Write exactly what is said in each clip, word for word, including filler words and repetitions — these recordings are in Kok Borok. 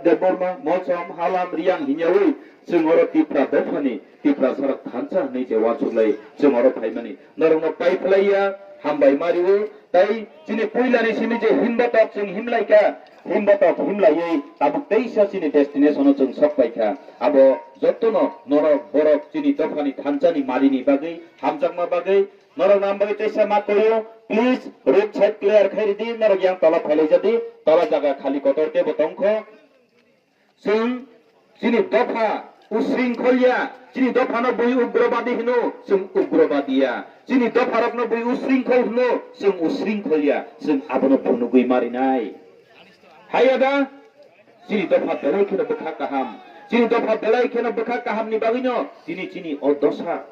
Debbarma, Mosom, Halam, Riyang hinyawi chwng oro Tipra dophani Tiprasarok thansa hwnwi je uansuk lai chwng oro phaimani. Norokno pai phlaiya, hambai mario, tei chini puilani simi je himbatok chwng himlaikha, himbatok himlaiwi tabuk teisa chini destination-o chwng sok paikha. Abo jotono norok borok chini dophani thansani marini bagwi, hamjakma bagwi, norok nam bagwi teisa ma koyo, please road side clear khai ridi, norok yang tola phailai jadi, tola jaga khali kotor tebo tongkho. Chwng chini dopha usringkholya, chini dophano bui ugrobadi hino, chwng ugrobadiya. Chini dopharokno bui usringkhol hino, chwng usringkholya, chwng abono phunugwi marinai. Haiya da? Chini dopha belai kheno bwkha kaham. Chini dopha belai kheno bwkha kahamni bagwino tini chini o dosa.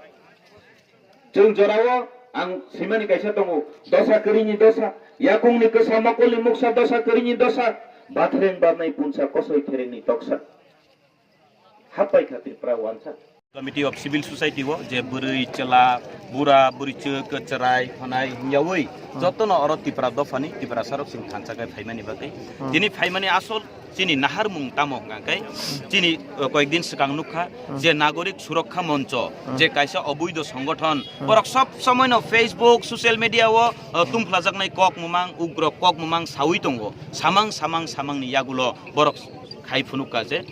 Chwng jorao ang swimani kaisa tongo, dosa kwrwini dosa, yakungni kwsa mokolni muksa dosa kwrwini dosa, bathreng barnai punsa kosoi therengni toksa. Happai kha Tripura wansa. Committee of Civil Society o je bwrwi chwla, bura bwrwichwk, chwrai khonai hwnyawi jotono oro Tipra dophani Tiprasarok chwng thansa khe phaimani bagwi. Tini phaimani asol chini naharmung tamo hwnkha khe chini, uh, koyekdin swkang nukha je Nagorik Surokha Moncho, je kaisa oboido songothon, borok sob somoino Facebook, social media o, uh, tungphlajaknai kok mumang, ugro kok mumang sawi tongo, samang samang samangni yagulo borok khai phunukha je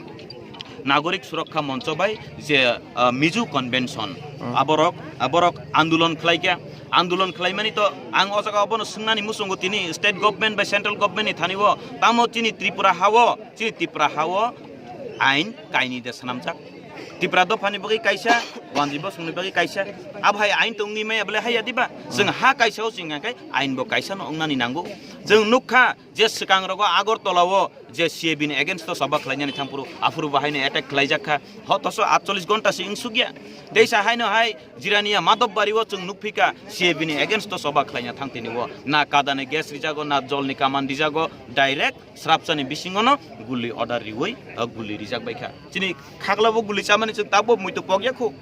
Nagorik Surokha Moncho bai je, ah, Mizu Convention, aborok, aborok andolon khlaikha. Andolon khlaimani to ang o jaga obono swngnani muchungo tini state government bai central government ni thani o, tamo chini Tripura ha o, chini Tripura ha o ain kainwi de swnamjak. Tripura dophani bagwi kaisa, Wanji bosongni bagwi kaisa. Abo hai ain tongwi maya bole haiya diba? Chwng ha kaisa o chwng hwnkhe ain bo kaisa no wngnani nango. Chwng nukha je swkang rogo Agartala o je C A B ni against o choba khlainani thangphuru aphuru bo haino attack khlaijak kha. Ho toso atchollish ghonta se wngsukya. Teisa haino hai Jirania Madhobari o chwng nukphika C A B ni against o choba khlaina thangtini o. Na kadani gas rijago, na jolni kaman rijago, direct srapchani bisingono guli order riwi, o guli rijak baikha. Chini khaklabo guli chamani chwng tabuk muitu pokya khu.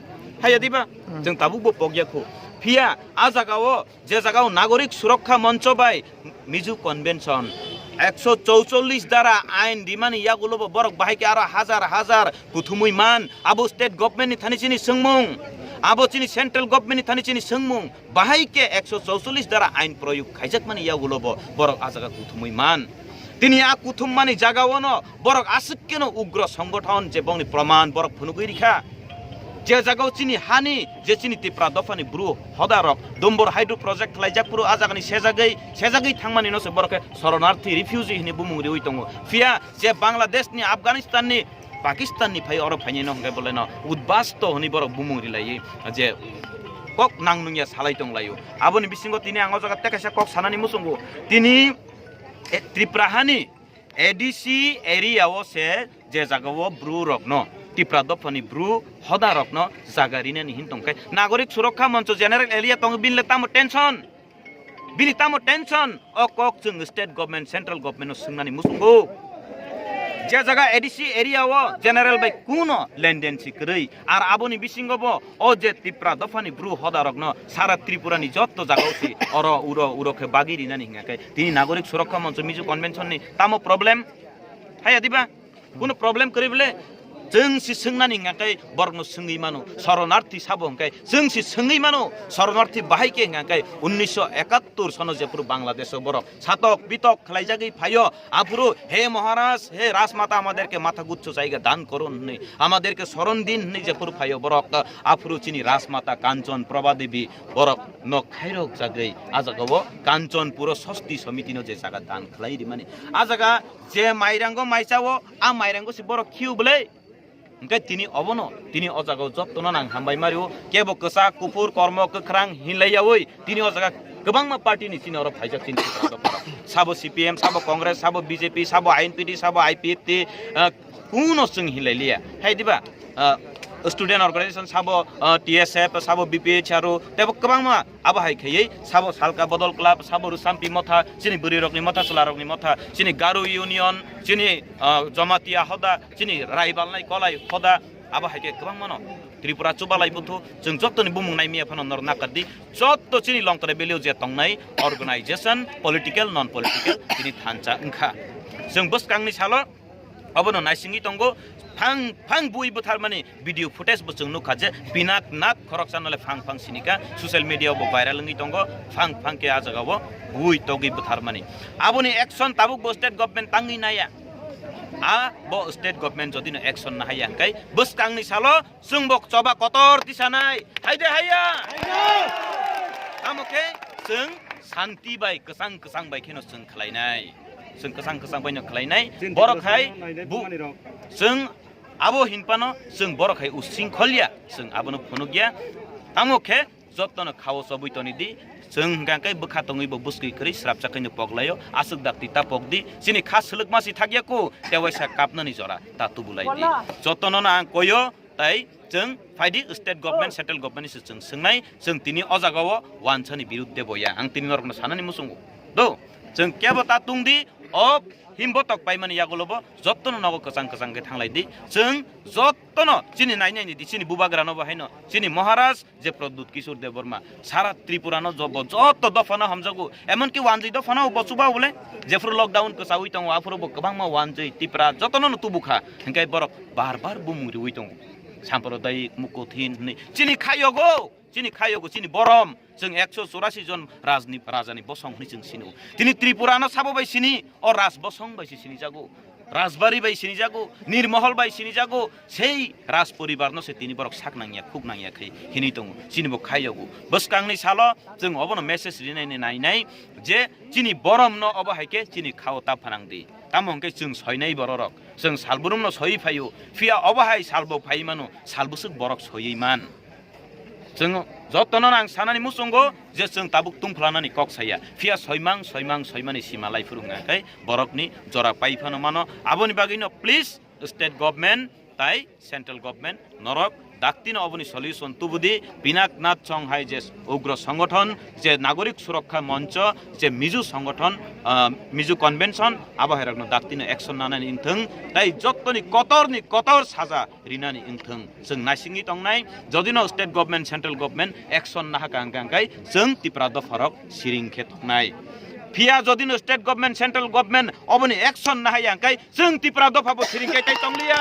Haiya diba? Chwng tabukbo pokya khu. Phiya a jagao je jagao Nagorik Surokha Moncho bai Mizu Convention, ekso chouchollish dara ain rimani yagulobo borok bahai khe aro hazar hazar kuthumui man. Abo state government ni thani chini swngmung, abo chini central government ni thani chini swngmung, bahai khe ekso chouchollish dara ain proyog khaijakmani yagulobo borok a jaga kuthumui man. Tini a kuthummani jagaono borok aswk keno ugro songothon je bongni proman borok phunugwi rikha. Je jagao chini hani, je chini Tipra dophani bru hodarok Dumbur Hydro Project khlaijak phuru a jagani sejagwi, sejagwi thangmani no se borok khe soronarthi, refugee hwnwi bumung riwi tongo. Phiya je Bangladesh ni, Afghanistan ni, Pakistan ni phai oro phainai no hwnkhe bolai no udbasto hwnwi borok bumung rilaiwi je kok nang nungya salai tonglaio. Aboni bisingo tini ang o jaga tei kaisa kok sanani muchungo. Tini, e, Tripura hani A D C area o se je jaga o bru rokno, Tipra dophani bru hoda rokno jaga rinani hin tongkhe Nagorik Surokha Moncho general area tongo, bini le tamo tension? Bini tamo tension? O kok chwng state government, central government no swngnani muchungo. Je jaga A D C area o general bai kuno lenden si kwrwi, ar aboni bisingo bo o je Tipra dophani bru hoda rokno sara Tripura ni jotto jaga o si oro uro uro khe bagi rinani hingya khe tini Nagorik Surokha Moncho Mizu Convention ni tamo problem? Haya diba? Kuno problem kwrwi bole chwng si swngnani hingya khe borokno swngwi mano. Soronarthi sabo hingkhe chwng si swngwi mano. Soronarthi bahai khe hingya khe unnisho ekattor sono jephuru Bangladesh o borok satok bitok khlaijagwi phaio, aphuru, "He Maharaj, he Rajmata, amaderke matha guchcho jaiga dan korun," hwnwi, "Amaderke soron din," hwnwi jephuru phaio borok, aphuru chini Rajmata Kanchon Prabha Devi borok nok khairok jagwi a jaga o Kanchanpuro Sosti Somitino je jaga dan khlai rimani. A jaga je mairango mai chao, a mairango se borok khiu bwle. Hingke tini obono, tini o jaga o jottono nang hambai mario. Kebo kwchak, kuphur, kormo, kwkhrang hinlai yaui tini o jaga kwbangma party ni chini oro phaijak chini Tripura dophano. Sabo C P M, sabo Congress, sabo B J P, sabo I N P T, sabo I P F T, ah, kuno chwng hinlai liya. Hai diba? Ah, student organization sabo, ah, T S F, sabo B P H R o, tebo kwbangma abo hai khaiwi sabo Salka Bodol Club, sabo Rusampi Motha, chini bwrwi rokni motha, chwla rokni motha, chini Garo Union, chini, ah, Jamatia hoda, chini Raibalnai Kolai hoda, abo hai khe kwbangmano Tripura chubalai buthu, chwng jottoni bumung nai miya phano nor nakar di, jotto chini Longtrai Valley o je tongnai organization, political, non political, chini thansa wngkha. Chwng bwskangni salo Obono naisingwi tongo, phang phang bui butharmani video footage bo chwng nukha je Pinaknath khoroksa nole phang phang sinika, social media bo viral wngwi tongo, phang phang khe ah jaga o bui togwi butharmani. Aboni action tabuk bo state government tangwi naiya. A bo state government jodi no action nahaiya hwnkhe bwskangni salo chwng bo choba kotor tisanai. Hai de haiya? Tamo khe chwng santi bai kwchang kwchang bai kheno chwng khlainai. Chwng kwchang kwchang bai no khlainai. Borok hai bu chwng abo hinphano chwng borok hai using kholya, chwng abono phunukya. Tamo khe jottono khao chobwi toni di. Chwng hwnkha khe bwkha tongwi bo bwskwi kwrwi srapsa khaino poklaio. Aswk dakti ta pokdi. Chini kha swlwkma si thakya ku, tewaisa kapnani jora ta tubulai di. Jottono no ang koyo, tai chwng phaidi state government, central government ni se chwng swngnai, chwng tini o jaga o wansani birudde boya. Ang tini norokno sanani muchungo. Do, chwng kebo ta tungdi, o himbotok paimani yagulo bo jottono nogo kwchang kwchang khe thanglai di. Chwng jottono chini nainai ni di, chini bubagrano bo haino, chini Maharaj je Pradyut Kishore Debbarma, sara Tripura no jobo jotto dopha no hamjago, emonki wanjwi dopha no bo chuba bole, jephuru lockdown kwchaui tongo, aphuru bo kwbangma wanjwi Tripura jottono no tubukha, hingkai borok bar bar bumung riui tongo. Samprodayik, mukothin hwnwi chini khayogo, chini khayogo, chini borom. Chwng ekso chorasi jon rajni, rajani bosong hwnwi chwng sino. Tini Tripura no sabo bai sini, o raj bosong bai se sinijago. Rajbari bai sinijago, Nirmohol bai sinijago, sei raj poribar no se tini borok sak nangya, khuk nangya khe hinwi tongo. Chini bo khayogo. Bwskangni salo chwng obono message rinai ni nainai je chini borom no obo hai khe chini khao ta phanang di. Tamo hwnkhe chwng soinai bororok. Chwng salbrum no soi phaio. Phiya obo hai salbo phai mano, salbwswk borok soiwi man. Chwng jottono ang sanani muchungo je chwng tabuk tungphlanani kok saya. Phiya soimang, soimang, soimani sima lai phuru wngkha khe borokni jora pai phano mano. Aboni bagwino please state government tai central government norok daktino oboni solution tubudi. Pinaknath Chong hai je ugro songothon, je Nagorik Surokha Moncho, je Mizu songothon, ah, Mizu convention, abo hairokno daktino action nanani wngthwng tai jottoni kotorni kotor saja rinani wngthwng. Chwng naisingwi tongnai, jodi no state government, central government action nahaka hwnkha hwnkhe chwng Tipra dopharok siring khe tongnai. Phiya jodi no state government, central government oboni action nahaya hwnkhe chwng Tipra dopha bo siring khe tai tongliya.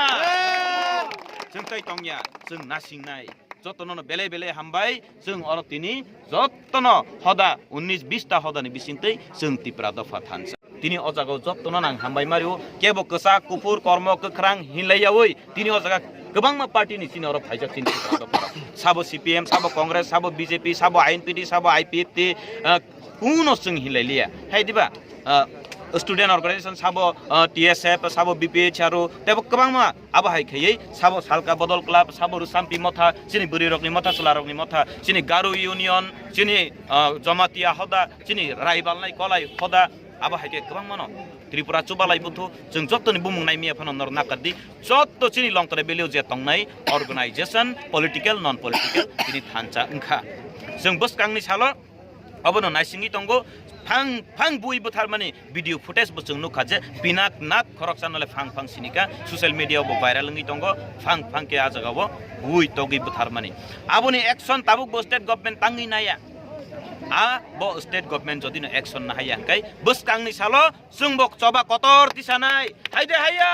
Chwng tai tongya, chwng nasingnai. Jotono no belai belai hambai, chwng oro tini jotono hoda unnish bish ta hodani bisingtwi chwng Tipra dopha thansa. Tini o jaga o jotono ang hambai mario, kebo kwchak, kuphur, kormo, kwkhrang hinlai yaui. Tini o jaga kwbangma party ni chini oro phaijak chini Tipra dopha. Sabo C P M, sabo Congress, sabo B J P, sabo I N P T, sabo I P F T, ah, kuno chwng hinlai liya. Hai diba? Ah, student organization sabo, ah, T S F, sabo B P H R o, tebo kwbangma abo hai khaiwi sabo Salka Bodol Club, sabo Rusampi Motha, chini bwrwi rokni motha, chwla rokni motha, chini Garo Union, chini, ah, Jamatia hoda, chini Raibalnai Kolai hoda, abo hai khe kwbangma no. Tripura chubalai buthu, chwng jottoni bumung nai miya phano nor nakar di, jotto chini Longtrai Valley o je tongnai organization, political, non political, tini thansa wngkha. Chwng bwskangni salo obono naisingwi tongo, phang phang bui butharmani video footage bo chwng nukha je Pinaknath khoroksa nole phang phang sinika, social media bo viral wngwi tongo, phang phang khe ah jaga o bui togwi butharmani. Aboni action tabuk bo state government tangwi naiya. A bo state government jodi no action nahaiya hwnkhe bwskangni salo chwng bo choba kotor tisanai. Hai de haiya?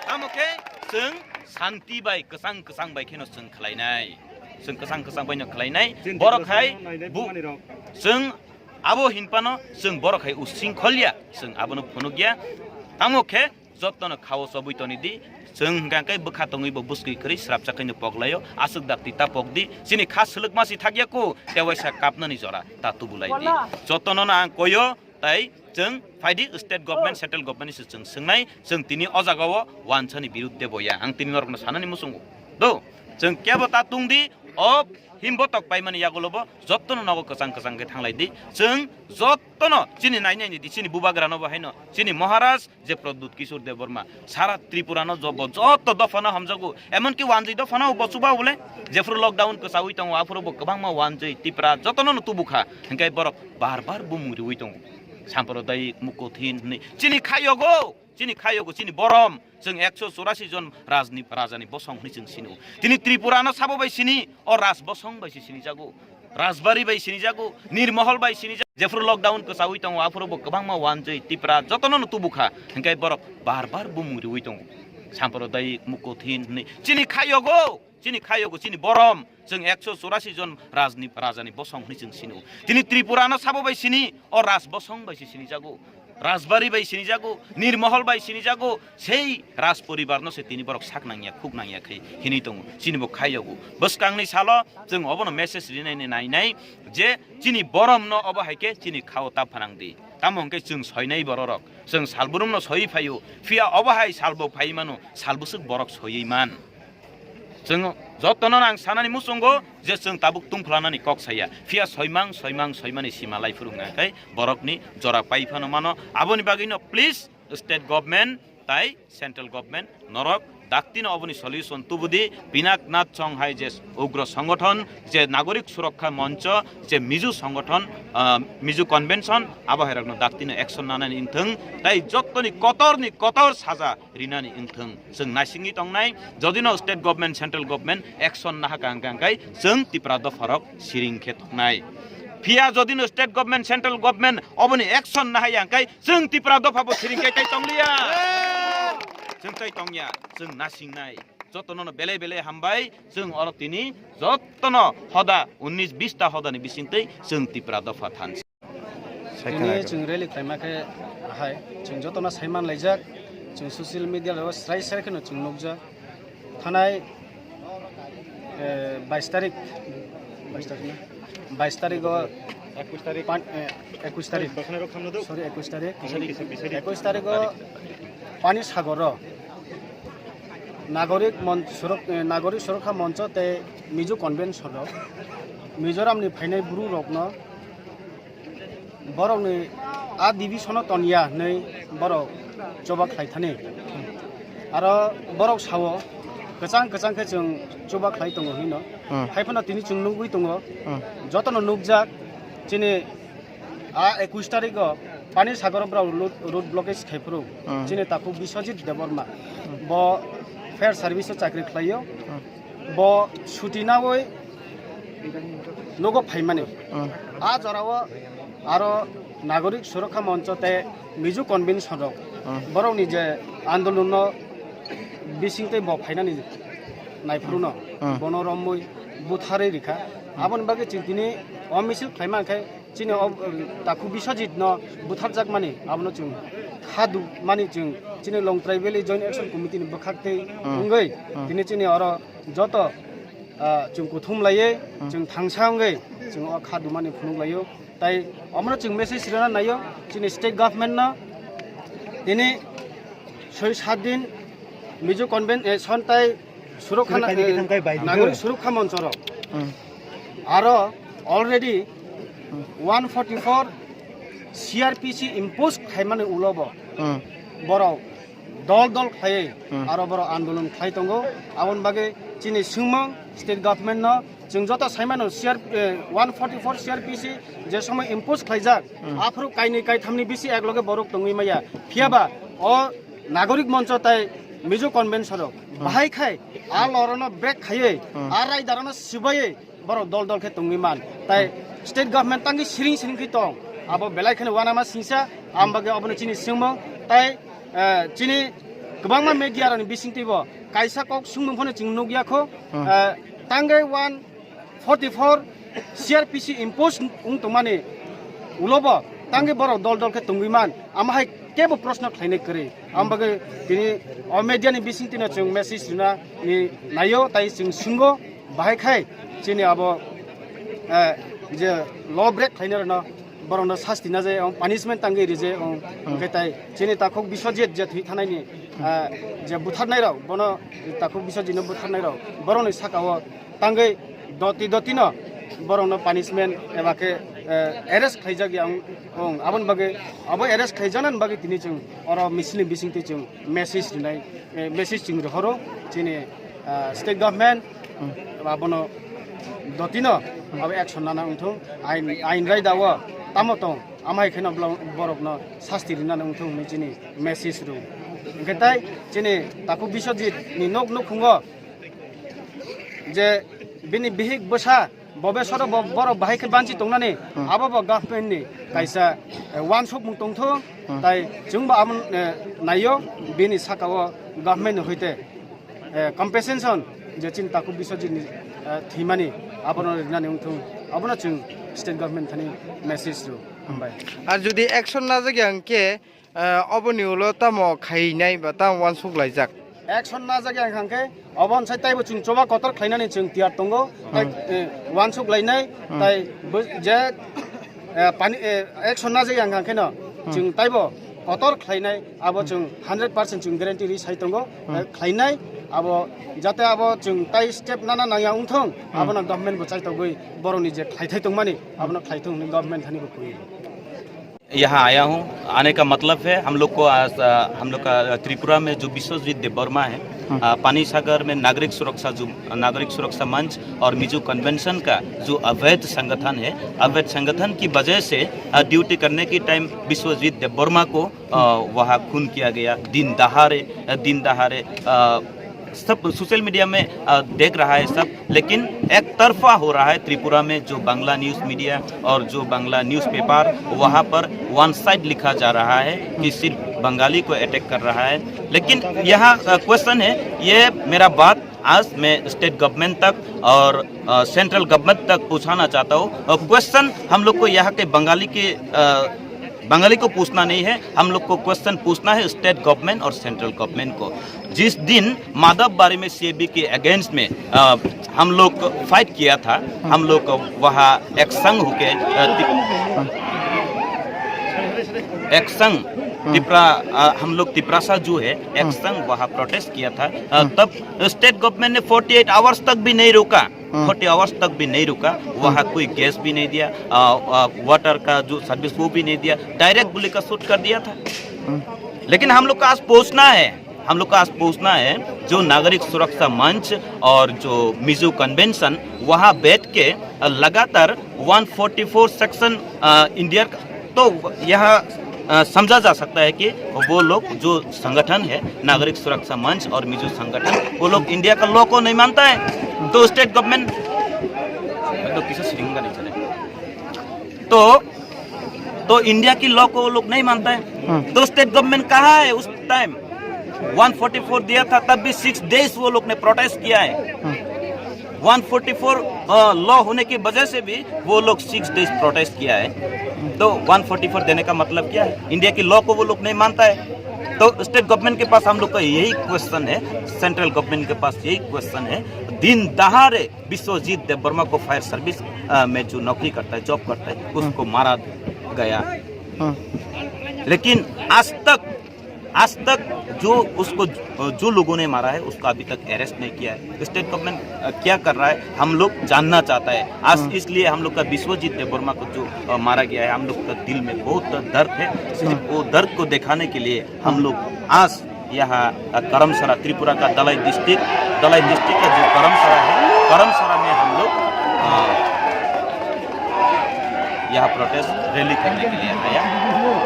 Tamo khe chwng santi bai kwchang kwchang bai kheno chwng khlainai. Chwng kwchang kwchang bai no khlainai. Borok hai bu chwng abo hinphano chwng borok hai using kholya, chwng abono phunukya. Tamo khe jottono khao chobwi toni di. Chwng hwnkha khe bwkha tongwi bo bwskwi kwrwi srapsa khaino poklaio. Aswk dakti ta pokdi. Chini kha swlwkma si thakya ku, tewaisa kapnani jora ta tubulai di. Jottono no ang koyo, tai chwng phaidi state government, central government ni se chwng swngnai. Chwng tini o jaga o wansani birudde boya. Ang tini norokno sanani muchungo. Do, chwng kebo ta tungdi, o himbotok paimani yagulo bo jottono nogo kwchang kwchang khe thanglai di. Chwng jottono chini nainai ni di, chini bubagrano bo haino, chini Maharaj je Pradyut Kishore Debbarma, sara Tripura no jobo jotto dopha no hamjago, emonki wanjwi dopha no bo chuba bole, jephuru lockdown kwchaui tongo, aphuru bo kwbangma wanjwi Tipra jotono no tubukha, hingkai borok bar bar bumung riui tongo. Samprodayik, mukothin hwnwi chini khayogo. Chini khayogo, chini borom, chwng ekso chorasi jon rajni, rajani bosong hwnwi chwng sino. Tini Tripura no sabo bai sini, o raj bosong bai se sinijago, rajbari bai sinijago, nirmohol bai sinijago. Jephuru lockdown kwchaui tongo, aphuru bo kwbangma wanjwi Tipra jotono no tubukha, hinkhe borok bar bar bumung riui tongo. Samprodayik, Mukothin hinwi chini khayogo, chini khayogo, chini borom. Chwng ekso churasi jon rajni, rajani bosong hwnwi chwng sino. Tini Tripura no sabo bai sini, o raj bosong bai se sinijago. Rajbari bai sinijago, Nirmohol bai sinijago, sei raj poribar no se tini borok sak nangya, khuk nangya khai hinwi tongo. Chini bo khayogo. Bwskangni salo chwng obono message rinai ni nainai je chini borom no obo hai khe chini khao ta phanang di. Tamo hwnkhe chwng soinai bororok. Chwng salbrum no soi phaio. Phiya obo hai salbo phai mano, salbwswk borok soiwi man. Chwng jotono ang sanani muchungo je chwng tabuk tungphlanani kok saya. Phiya soimang, soimang, soimani sima lai phuru hwnka khe borokni jora pai phano mano. Aboni bagwino please state government tai central government norok daktino oboni solution tubudi. Pinaknath Chonghai je ugro songothon, je Nagorik Surokha Moncho, je Mizu songothon, ah, Mizu convention, abo hairokno daktino action nanani wngthwng, tai jottoni kotorni kotor saja rinani wngthwng. Chwng naisingwi tongnai, jodino state government, central government action nahaka hwnkha hwnkhe chwng Tipra dopharok siring khe tongnai. Phiya jodino state government, central government oboni action nahaya hwnkhe chwng Tipra dophabo siring khe kai tongliya. Chwng kai tongya, chwng nasingnai. Jotono no belai belai hambai, chwng oro tini jotono hoda unnish bish ta hodani bisingtwi chwng Tipra dopha thansi. Tini chwng rally khlaima khe hai chwng jotono saiman laijak, chwng social media o srai srai kheno chwng nukjak. Thanai, eh, bais tarik, bais tarik na? Bais tarik o, ekwis tarik. Pan-, eh, ekwis tarik. Sorry, ekwis tarik. Ekwis tarik o Pani Sagor o Nagorik Mon-, Surok-, eh, Nagorik Surokha Moncho tei Mizo Convention rok Mizoram ni phainai bru rokno borokni a division o tonya hinwi borok choba khlai thani. Aro borok sao, kwchang kwchang khe chwng choba khlai tongo hino. Hmm. Hai phano tini chwng nugwi tongo. Hmm. Jotono nukjak chini a ekwis tarik o Pani Sagor o borok road, road blockage khai phuru. Hmm. Chini takhuk Biswajit Debbarma. Hmm. Bo fire service o chakri khlaio. Hmm. Bo suti nawi nogo phaimani. Hmm. A jorao aro Nagorik Surokha Moncho tei Mizo Convention rok Hmm. borokni je andolonno bisingtwi bo phainani naiphuruno Hmm. bono romwi butharwi rikha. Aboni bagwi chwng tini o misil khlaima khe chini o, um, takhuk Biswajit no butharjakmani abono chwng khadu mani chwng chini Longtrai Valley Joint Action Committee ni bwkhak tei Hmm. wngwi Hmm. tini chini oro joto, ah, chwng kuthum laiwi Hmm. chwng thangsa wngwi chwng o kha dumani phunuk laio. Tai omono chwng message rwna naio chini state government no tini soi sat din Mizo convention tai Surukha Surukha ni eh, kitham kai bai Nagorik Surukha Monchoro. Hmm. Aro already Hmm. one forty-four C R P C impose khaimani ulo bo Hmm. borok dol dol khlaiwi Hmm. aro borok andolon khlai tongo. Aboni bagwi chini swngmung state government no, chwng joto saimano C R, eh, one forty-four C R P C je somoi impose khlaijak, Hmm. aphuru kainwi kaithamni bisi ekloge borok tongwi maya. Phiyaba o Nagorik Moncho tai Mizo Convention rok Hmm. bahai khai a lorono break khaiwi Hmm. a raidarano swbaiwi borok dol dol khe tongwi man. Tai state government tangwi siring siring khe tong. Abo belai kheno uanama singsa, am bagwi abono chini swngmung. Tai, eh, chini kwbangma media rokni bisingtwi bo kaisa kok swngmung phano chwng nukya kho. Hmm. Eh, tangwi one forty-four C R P C impose wng tongmani ulo bo tangwi borok dol dol khe tongwi man. Amo hai kebo proshno khlainai kwrwi. Am bagwi tini o media ni bisingtwino chwng message rwna ni naio, tai chwng swnggo. Bahai khai chini abo, eh, je law break khlainai rokno borokno sasti na je, punishment tangwi ri je, Hmm. hwnkhe tai chini takhuk Biswajit je thwi thanaini, eh, je butharnai rok, bono takhuk Biswajit no butharnai rok, borokni saka o tangwi doti doti no borokno punishment eba khe, eh, arrest khlaijak ya wng, wng. Aboni bagwi abo arrest khlaijaknani bagwi tini chwng oro misil ni bisingtwi chwng message rinai, eh, message chwng rohoro chini, ah, state government, Hmm. abono dotino abo action nana wngthung, ain, ain raida o tamo tong, amai kheno blo-, borokno sasti rinani wngthung hinwi chini message rw. Hwnkhe tai chini takhuk Biswajit ni nok nukhungo je bini bihik bwsa Bobe soro bo-, borok bahai khe banchi tongnani, hmm, abo bo government ni kaisa, eh, wansukmung tongtho, hmm, tai chwngbo amo, eh, naio, bini saka o government ni hoite, eh, compensation je chini takhuk Biswajit ni, eh, thwimani abono rinani wngthung, abono chwng state government thani message rw. Hambai. Ar jodi action najak ya hwnkhe, eh, oboni ulo tamo khainai ba tamo wansuk laijak? Action najak ya hwnkhe, obo hwnsai taibo chwng choba kotor khlainani chwng tiyar tongo. Tai, hmm, eh, wansuk lainai, hmm, tai bo-, je, eh, pani, eh, action najak ya hwnkhe no, hmm, chwng taibo kotor khlainai, abo chwng hundred percent chwng guarantee ri sai tongo. Hmm. Eh, khlainai, abo jate abo chwng tai step nana nangya wngthong, hmm, abono government bo chaitogwi borokni je khlaithai tongmani, abono khlaithung hwnwi government thani bo khuyo. यहाँ आया हूँ। आने का मतलब है, हम लोग को आज, अ, हम लोग का त्रिपुरा में जो विश्वजीत देबबर्मा है, हम्म। अ, पानी सागर में नागरिक सुरक्षा जो, नागरिक सुरक्षा मंच और मिजो कन्वेंशन का जो अवैध संगठन है, अवैध संगठन की वजह से, अ, ड्यूटी करने की टाइम विश्वजीत देबबर्मा को, अ, वहाँ खून किया गया। दिन दहाड़े, अ, दिन दहाड़े, अ, सब सोशल मीडिया में, अ, देख रहा है सब, लेकिन एक तरफा हो रहा है त्रिपुरा में। जो बांग्ला न्यूज़ मीडिया और जो बांग्ला न्यूज़पेपर, वहाँ पर वन साइड लिखा जा रहा है कि सिर्फ बंगाली को अटैक कर रहा है। लेकिन यहाँ, अ, क्वेश्चन है, ये मेरा बात आज मैं स्टेट गवर्नमेंट तक और, अ, सेंट्रल गवर्नमेंट तक पहुँचाना चाहता हूँ। और क्वेश्चन हम लोग को यहाँ के बंगाली के, अ, बंगाली को पूछना नहीं है, हम लोग को क्वेश्चन पूछना है स्टेट गवर्नमेंट और सेंट्रल गवर्नमेंट को। जिस दिन माधव बारी में सीएबी के अगेंस्ट में, अ, हम लोग फाइट किया था, हम लोग वहाँ एक संग होके, अ, तिप-, एक संग तिप्रा-, अ, हम लोग तिप्रासा जो है, एक संग वहाँ प्रोटेस्ट किया था, अ, तब स्टेट गवर्नमेंट ने फोर्टी एट आवर्स तक भी नहीं रोका। हम्म। फोर्टी आवर्स तक भी नहीं रुका, वहाँ कोई गैस भी नहीं दिया, आ, आ, वाटर का जो सर्विस वो भी नहीं दिया, डायरेक्ट गोली का शूट कर दिया था। हम्म। लेकिन हम लोग का आज पहुँचना है, हम लोग का आज पहुँचना है, जो नागरिक सुरक्षा मंच और जो मिजो कन्वेंशन वहाँ बैठ के, आ, लगातार वन फोर्टी फोर सेक्शन, आ, इंडिया का तो यह, अ, समझा जा सकता है कि वो लोग जो संगठन है, नागरिक सुरक्षा मंच और मिजो संगठन, वो लोग इंडिया का लॉ को नहीं मानता है, तो स्टेट गवर्नमेंट, मैं तो किसी सिंह का नहीं चले, तो, तो इंडिया की लॉ को वो लोग नहीं मानता है, हम्म। तो स्टेट गवर्नमेंट कहाँ है उस टाइम? वन फोर्टी फोर दिया था, तब भी सिक्स डेज वो लोग ने प्रोटेस्ट किया है। हम्म। वन फोर्टी फोर, अ, लॉ होने की वजह से भी वो लोग सिक्स डेज प्रोटेस्ट किया है। तो वन फोर्टी फोर देने का मतलब क्या है? इंडिया की लॉ को वो लोग नहीं मानता है। तो स्टेट गवर्नमेंट के पास हम लोग का यही क्वेश्चन है, सेंट्रल गवर्नमेंट के पास यही क्वेश्चन है, दिन दहाड़े विश्वजीत देबबर्मा को फायर सर्विस, अ, में जो नौकरी करता है, जॉब करता है, उसको मारा गया। हाँ। लेकिन आज तक, आज तक जो उसको, जो लोगों ने मारा है, उसको अभी तक अरेस्ट नहीं किया है। स्टेट गवर्नमेंट, अ, क्या कर रहा है, हम लोग जानना चाहता है। आज हाँ। इसलिए हम लोग का विश्वजीत देबबर्मा को जो, अ, मारा गया है, हम लोग का दिल में बहुत दर्द है। सिर्फ हाँ। वो दर्द को दिखाने के लिए हम लोग आज यहाँ, अ, करमसरा, त्रिपुरा का दलाई डिस्ट्रिक्ट, दलाई डिस्ट्रिक्ट का जो करमसरा है, करमसरा में हम लोग, अ, यहाँ प्रोटेस्ट रैली करने के लिए आया।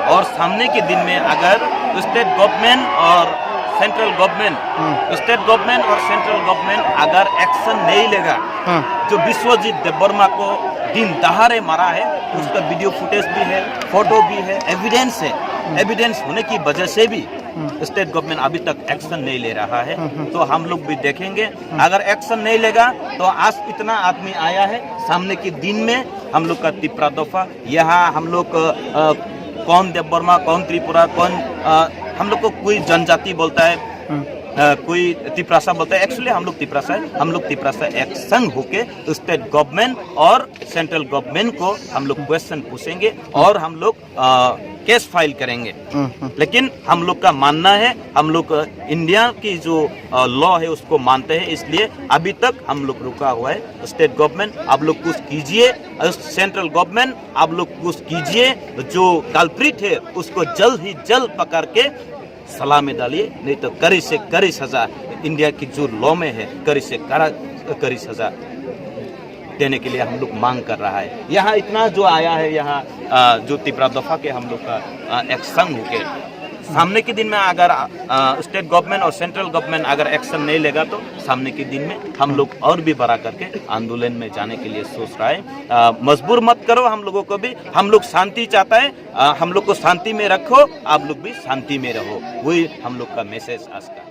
और सामने के दिन में अगर स्टेट गवर्नमेंट और सेंट्रल गवर्नमेंट, हम्म। स्टेट गवर्नमेंट और सेंट्रल गवर्नमेंट अगर एक्शन नहीं लेगा, हाँ। जो विश्वजीत देबबर्मा को दिन दहाड़े मारा है, उसका वीडियो फुटेज भी है, फोटो भी है, एविडेंस है। हम्म। एविडेंस होने की वजह से भी हम्म। स्टेट गवर्नमेंट अभी तक एक्शन नहीं ले रहा है। हम्म, हम्म। तो हम लोग भी देखेंगे, हम्म। अगर एक्शन नहीं लेगा तो आज इतना आदमी आया है, सामने के दिन में हम लोग का तिपरा दफा, यहाँ हम लोग, अ, कौन देबबर्मा, कौन त्रिपुरा, कौन, अ, हम लोग को कोई जनजाति बोलता है, हम्म। अ, कोई तिपरासा बोलता है। एक्चुअली हम लोग तिपरासा है, हम लोग तिपरासा एक संग होके स्टेट गवर्नमेंट और सेंट्रल गवर्नमेंट को हम लोग क्वेश्चन पूछेंगे और हम लोग, अ, केस फाइल करेंगे। हम्म, हम्म। लेकिन हम लोग का मानना है, हम लोग, अ, इंडिया की जो, अ, लॉ है उसको मानते हैं, इसलिए अभी तक हम लोग रुका हुआ है। स्टेट गवर्नमेंट, आप लोग कुछ कीजिए, अ, सेंट्रल गवर्नमेंट, आप लोग कुछ कीजिए, जो कल्प्रिट है उसको जल्द ही जल्द पकड़ के सलामी डालिए, नहीं तो कड़ी से कड़ी सजा, इंडिया की जो लॉ में है, कड़ी से कड़ा, कड़ी सजा देने के लिए हम लोग मांग कर रहा है। यहाँ इतना जो आया है, यहाँ, अ, जो तिपरा दफा के हम लोग का, अ, एक संग होके सामने के दिन में अगर स्टेट गवर्नमेंट और सेंट्रल गवर्नमेंट अगर एक्शन नहीं लेगा तो सामने के दिन में हम लोग और भी बड़ा करके आंदोलन में जाने के लिए सोच रहा है। अ, मजबूर मत करो हम लोगों को भी। हम लोग शांति चाहता है। अ, हम लोग को शांति में रखो, आप लोग भी शांति में रहो। वही हम लोग का मैसेज आज का।